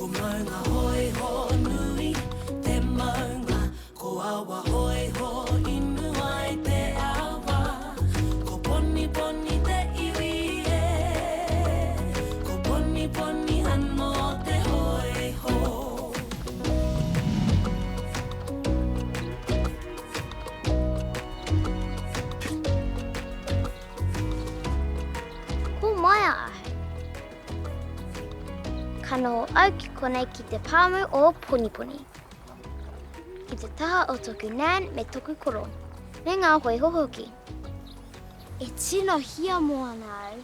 Ko Maunga Hoiho nui te maunga, ko Awahoiho inu ai te awa, ko Poniponi te iwi e, ko Poniponi anō te hoiho. Ko Maia ahau. Ka noho au ki konei ki te pāmu o Poniponi. Ki te taha o toku nan me toku koro, me ngā hōiho hoki. E tino hiamo ana au,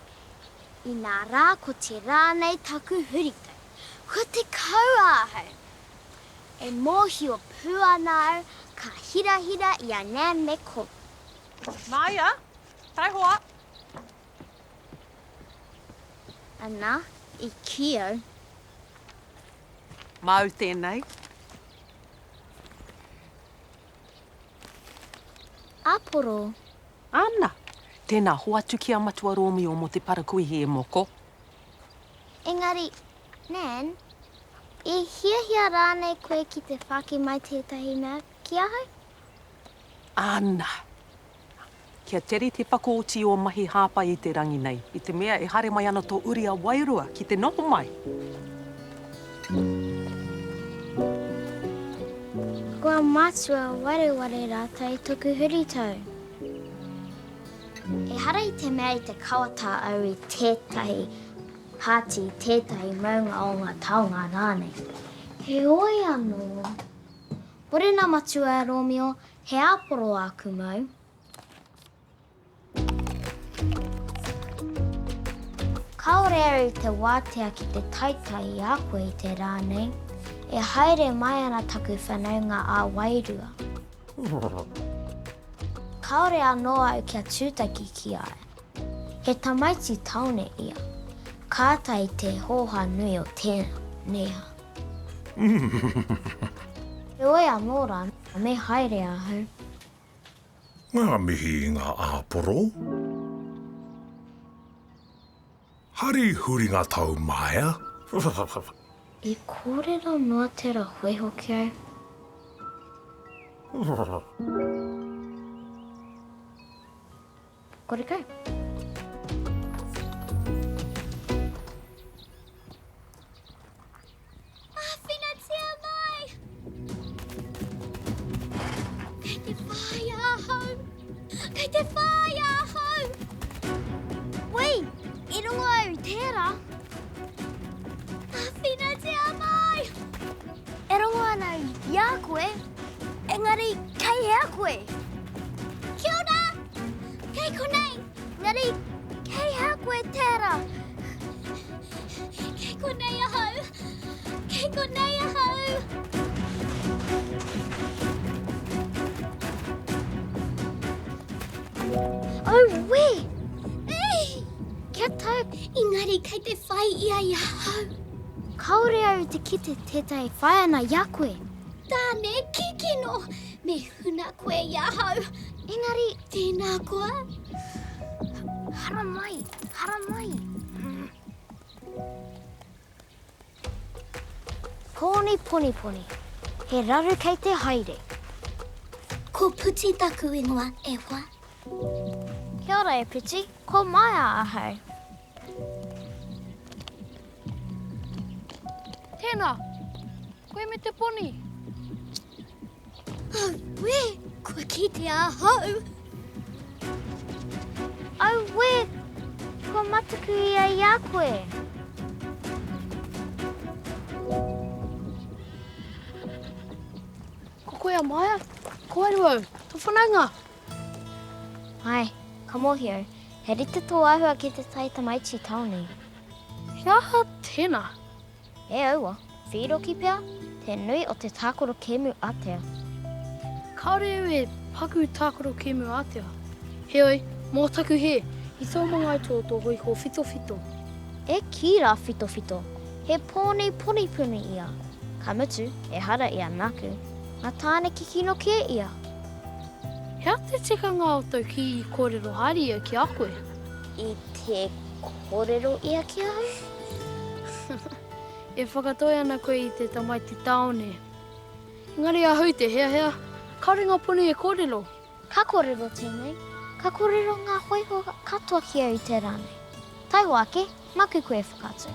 inā rā ko te rā nei taku huritau. Ko te kau ahau! E mōhio pū ana au ka hirahira i a Nan me Koro. Māia, taihoa! Ana, i kī au. Māu tēnei. Āporo. Ana, tēnā, hoatu ki a Matua Rōmio mō te parakuihi e moko. Engari, Nan, i hiahia rānei koe ki te whāki mai tētahi mea ki ahau? Ana. Kia tere te whakaoti ō mahi hāpai i te rangi nei, i te mea e haere mai ana tō uri a Wairua ki te noho mai. Kua mātua wareware rātou i toku huritau. Ehara i te mea i te kawatā au i tētahi pāti, tētahi maunga o ngā taonga rānei. Heoi anō. Morena Matua Romeo, he āporo āku mau. Kāore au i te wātea ki te taitai i a koe i te rā nei. E haere mai ana taku whanaunga ā-wairua. Kāore anō au kia tūtaki ki a ia. He tamaiti tāone ia. Kātahi te hōhā nui o tēnei. Heoi anō rā, me haere ahau. Ngā mihi i ngā āporo. Hari huringa tau maea. I kōrero noa tērā hōiho ki au. Kore kau. Āwhinatia mai! Kei te whāia ahau! Kei te whāia ahau! Wei! I rongo au i tērā! Āwhinatia mai! E rongo ana au i a koe, engari kei hea koe? Kia ora! Kei konei! Engari kei hea koe tērā? Kei konei ahau! Kei konei ahau! Auē! Ei! Kia tau! Engari kei te whai ia i ahau. Kāore au i te kite tētahi whai ana i a koe. Tāne kikino! Me huna koe i ahau. Engari. Tēnā koa. Haramai! Haramai! Pōni poniponi, he raru kei te haere. Ko Puti taku ingoa, e hoa. Kia ora e Puti, ko Maia ahau. Tēnā, koe me te poni. Auē, kua kitea ahau! Auē, kua mataku ia i a koe! Ko koe a Maia? Ko Aru au, tō whanaunga! Āe, ka mōhio, he rite tō āhua ki te tai tamaiti tāone. He aha tēnā? E aua, whīroki pea te nui o te tākaro kēmu ātea. Kāore au e paku tākaro kēmu ātea. Heoi, mō taku hē, i tō mangaito o tō hōiho whitowhito. E kī rā whitowhito, he pōni ponipuni ia. Ka mutu, ehara ia nāku, nā Tāne kikino kē ia. He aha te tikanga o tau kī i kōrero haere ia ki a koe? I te kōrero ia ki ahau? E whakatoi ana koe i te tamaiti tāone. Engari ahau te heahea, kāore ngā poni e kōrero. Ka kōrero tēnei, ka kōrero ngā hōiho katoa ki au i te rā nei. Taihoa ake, māku koe e whakaatu.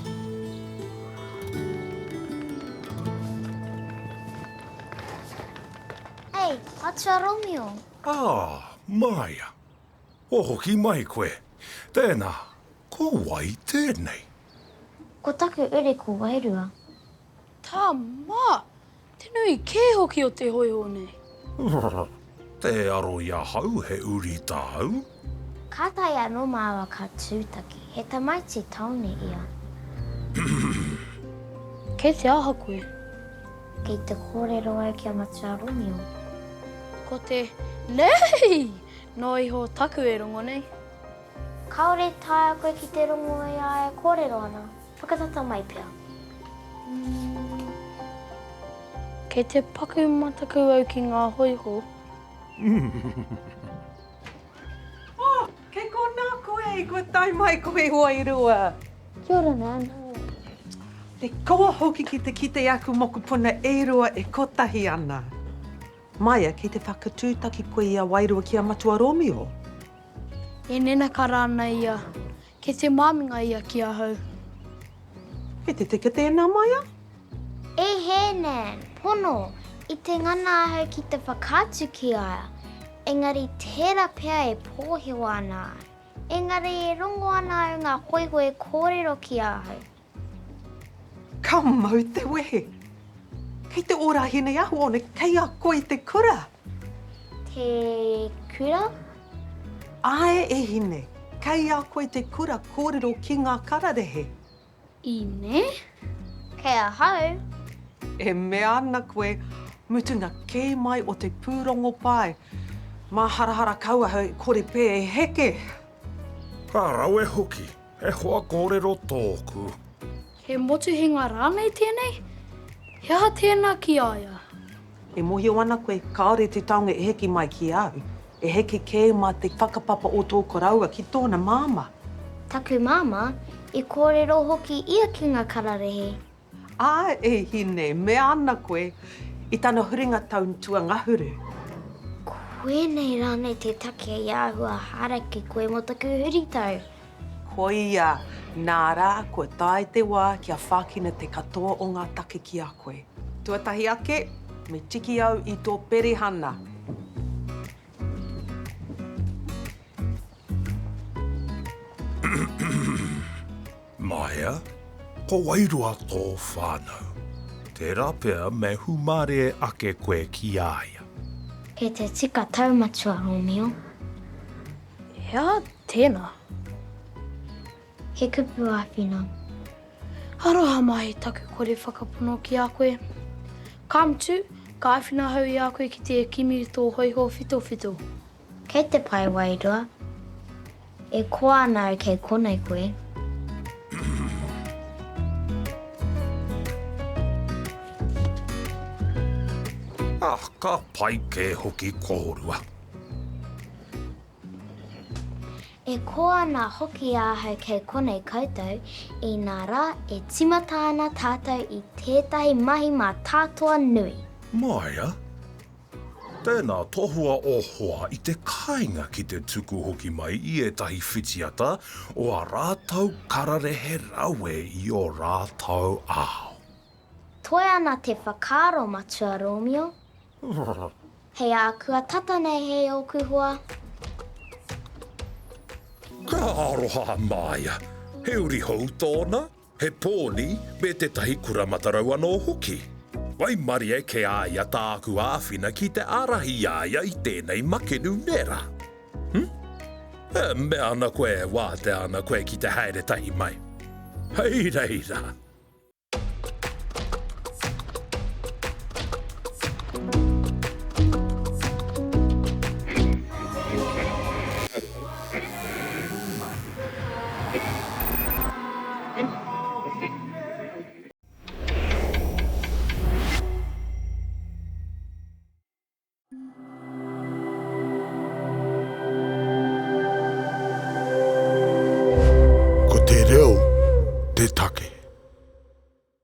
Ei, Matua Romeo! Ā, Maia, kua hoki mai koe. Tēnā, ko wai tēnei? Ko taku uri ko Wairua. Tama! Te nui kē hoki o te hōiho nei. Tē aro i ahau he uri tāu. Kātahi anō māua ka tūtaki, he tamaiti tāone ia. Kei te aha koe? Kei te kōrero au ki a Matua Romeo. Ko te Nei! Noa iho taku e rongo nei. Kāore taea koe ki te rongo i a e kōrero ana. Whakatata mai pea. Kei te paku mataku au ki ngā hōiho. Oh, kei konā koe, kua tae mai koe wairua. Kia ora Nan. Te koa hoki ki te kite i aku mokopuna e rua e kotahi ana. Maia, kei te whakatūtaki koe i a Wairua ki a Matua Romeo? E nenakara ana ia. Kei te māminga ia ki ahau. Kei te tika tēnā, Maia? E hē, Nan, pono, i te ngana ahau ki te whakaatu ki a ia, engari tērā pea e pōhewa ana au. Engari e rongo ana au ngā hōiho e kōrero ki ahau. Ka mau te wehi. Kei te ora a Hineahuone, kei a koe te kura. Te kura? Āe e hine, kei a koe te kura kōrero ki ngā kararehe. I nē? Kei ahau. E mea ana koe, mutunga kē mai o te pūrongo pai. Māharahara kau ahau e kore pē e heke. Ka rawe hoki, he hoa kōrero tōku. He motuhenga rānei tēnei? He aha tēnā ki a ia? E mōhio ana koe kāore te taonga e heke mai ki au, e heke kē mā te whakapapa o tō koroua ki tōna māmā. Taku māmā, i kōrero hoki ia ki ngā kararehe. Ā, e hine, mea ana koe, i tana huringa tau tuangahuru. Koinei rānei te take i āhua haraki koe mō taku huritau? Koia, nā rā, kua tae te wā kia whākina te katoa o ngā take ki a koe. Tuatahi ake, me tiki au i tō perehana. Maea, ko Wairua tō whānau. Tērā pea me hūmārie ake koe ki a ia. Kei te tika tau matua Romeo. He aha tēnā? He kupu āwhina. Aroha mai taku kore whakapono ki a koe. Ka mutu, ka āwhina ahau i a koe ki te kimi i tō hōiho whitowhito. Kei te pae wairua. E koa ana au kei konei koe. Ah, ka pai kē hoki kōrua. E koa ana hoki ahau kei konei koutou, inā rā e tīmata ana tātou i tētahi mahi mātātoa nui. Maia, Tēnā tohua ō hoa i te kāinga ki te tuku hoki mai i ētahi whitiata o ā rātou kararehe rawe i ō rātou ao. Toe ana te whakaaro, Matua Rōmio. Hei ākua tata nei hei ōku hoa. Ka aroha a Māia. He uri hou tōna, he pōni, me tētahi kura matarau anō hoki. Waimarie kē a ia tāku āwhina ki te ārahi i a ia i tēnei makenu nera. Hm? E mea ana koe e wātea ana koe ki te haere tahi mai. Hei reira! Ko te reo te take.